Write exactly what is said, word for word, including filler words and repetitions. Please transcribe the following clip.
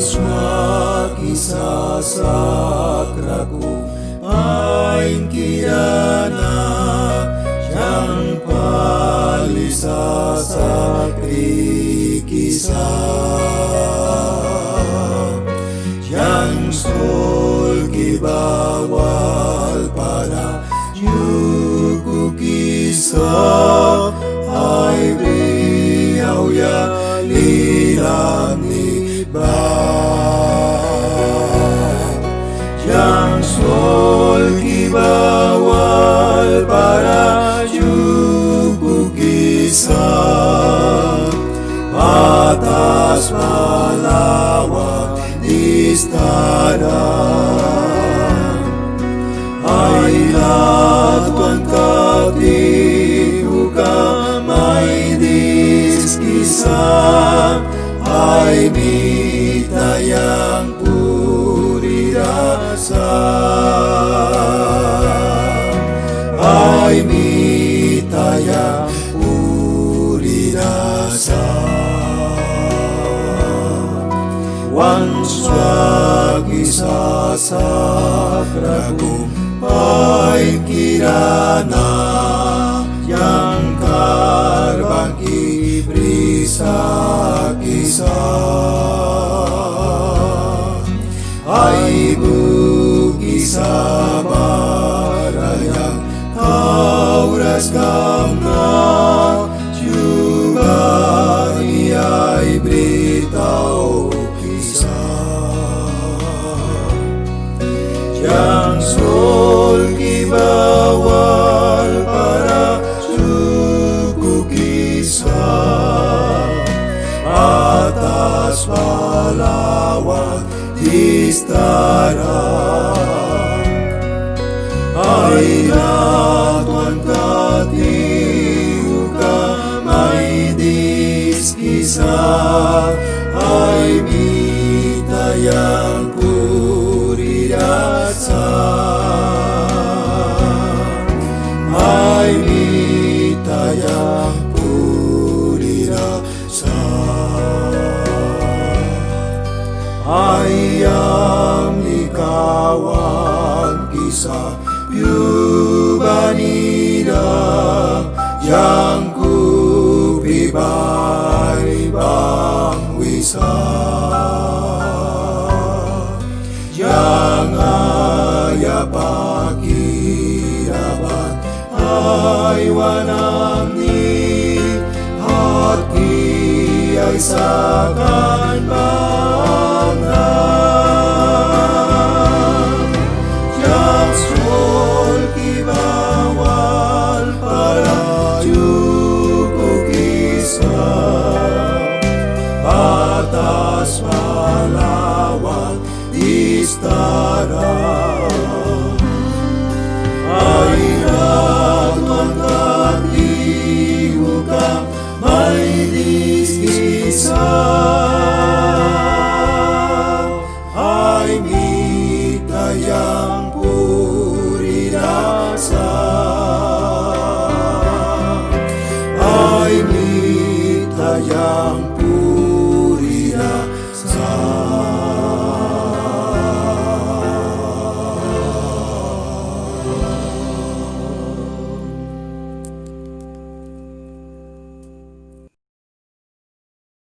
Swaki sa sakra kum painkira na, yang pali sa sakrikisa, yang sulki ba wal para yukukisa, ai bri auya lilan nit ba. Yang sulki ba wal para yukukisa, batas ba lawan distara. Ai latwan kat ihuka mai diskisa, ai mita yang purira sa, ai mita yang purira sa. Wan swaki sa sakra kum painkira na, yang karbangki brisa kisa, ai bukisa bara yang kauras kamna, yubani ai bri taukisa. Yang sulki ba wal para yukukisa, batas ba lawan distara. Ai latwan kat ihuka mai diskisa, ai mita yang purira sa, ai mita yang purira sa. Ai yamni kawankisa pyu banira, yang kupi ba ai banghwisa. Yang ayapaki ra ban ai wanamni, atki ai sakan bangna. Yang sulki ba wal para yukukisa, batas ba lawan distara.